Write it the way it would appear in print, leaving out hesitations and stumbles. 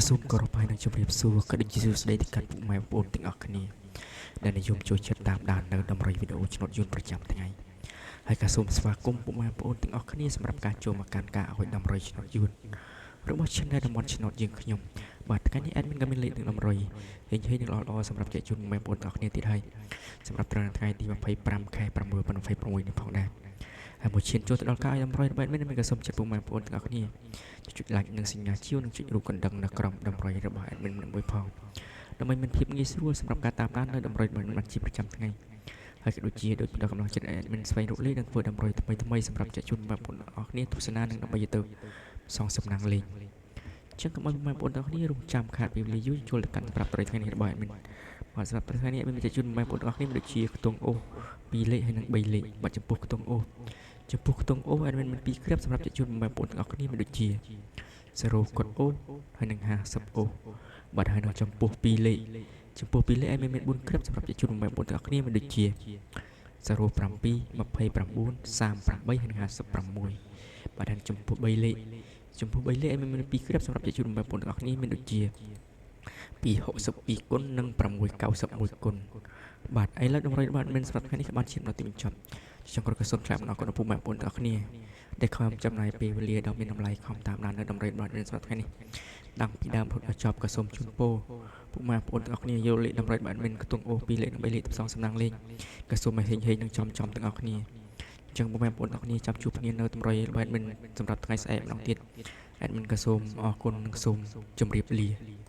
ក៏សូមគោរពហើយនឹងជម្រាបសួរក៏ដូចជាសួស្តីទៅកាន់ពុកម៉ែបងប្អូនទាំងអស់គ្នាដែលនិយមចូលចិត្តតាមដាននៅតម្រុយវីដេអូឆ្នោតយន្តប្រចាំថ្ងៃហើយក៏សូមស្វាគមន៍ពុកម៉ែបងប្អូនទាំងអស់គ្នាសម្រាប់ការចូលមកកាន់ការឲ្យតម្រុយឆ្នោតយន្តរបស់ Channel តំបន់ឆ្នោតយើងខ្ញុំបាទថ្ងៃនេះ admin ក៏មានលេខនឹងតម្រុយហេងហេងនិងល្អៗសម្រាប់ចែកជូនពុកម៉ែបងប្អូនទាំងអស់គ្នាទៀតហើយសម្រាប់ត្រង់ថ្ងៃទី25ខែ6 2026នេះផងដែរហើយមួយឈានចូលទៅដល់ការឲ្យតម្រុយរបស់ admin មានក៏សូមចិត្តពុកម៉ែបងប្អូនទាំងអស់គ្នាចុច like និងសញ្ញាជាវនិងចុចរូបកណ្ដឹងនៅក្រោមតម្រុយរបស់ admin ម្នាក់មួយផងដើម្បីមានភាពងាយស្រួលសម្រាប់ការតាមដាននៅតម្រុយរបស់ admin បានជាប្រចាំថ្ងៃហើយក៏ដូចជាដូចផ្ដល់កម្លាំងចិត្ត admin ស្វែងរកលេខនិងធ្វើតម្រុយថ្មីថ្មីសម្រាប់ចែកជូនបងប្អូនទាំងអស់គ្នាទស្សនានិងដើម្បីទៅសងសំណាងលេងចឹងកុំឲ្យបងប្អូនទាំងអស់គ្នារងចាំខាតពេលវេលាយូរចូលទៅកាន់សម្រាប់ត្រីថ្ងៃនេះរបស់ admin បាទសម្រាប់ត្រីថ្ងៃនេះ admin មានចែកជូនបងប្អូនទាំងអស់គ្នាដូចជាខ្ទង់អូស2លេខហើយនិង3លេខបាទចំពោះខ្ទង់អូសចំពោះខ្ទង់អូស admin មាន2គ្រាប់សម្រាប់ចែកជូនបងប្អូនទាំងអស់គ្នាមានដូចជា0កុដអូសហើយនិង50អូសបាទហើយនៅចំពោះ2លេខចំពោះ2លេខ admin មាន4គ្រាប់សម្រាប់ចែកជូនបងប្អូនទាំងអស់គ្នាមានដូចជា07 29 38ហើយនិង56បាទហើយចំពោះ3លេខចំពោះ3លេខ admin មាន2គ្រាប់សម្រាប់ចែកជូនបងប្អូនទាំងអស់គ្នាមានដូចជា262គុណនិង691គុណបាទឥឡូវតម្រុយរបស់ admin សម្រាប់ថ្ងៃនេះក៏បានឈានដល់ទីបញ្ចប់ចុងក្រោយក៏សូមថ្លែងអំណរគុណដល់ពុកម៉ែបងប្អូនទាំងអស់គ្នាដែលខំចំណាយពេលវេលាដ៏មានតម្លៃខំតាមដាននៅតម្រុយរបស់ admin សម្រាប់ថ្ងៃនេះតាំងពីដើមរហូតដល់ចប់ក៏សូមជូនពរពុកម៉ែបងប្អូនទាំងអស់គ្នាយកលេខតម្រុយរបស់ admin ខ្ទង់អូស2លេខនិង3លេខទៅផ្សងសំណាងលេងក៏សូមឲ្យហេងហេងនិងចំចំទាំងអស់គ្នាអញ្ចឹងពុកម៉ែបងប្អូនទាំងអស់គ្នាចាំជួបគ្នានៅតម្រុយរបស់ admin សម្រាប់ថ្ងៃស្អែកម្ដងទៀត admin ក៏សូមអរគុណនិងសូមជម្រាបលា។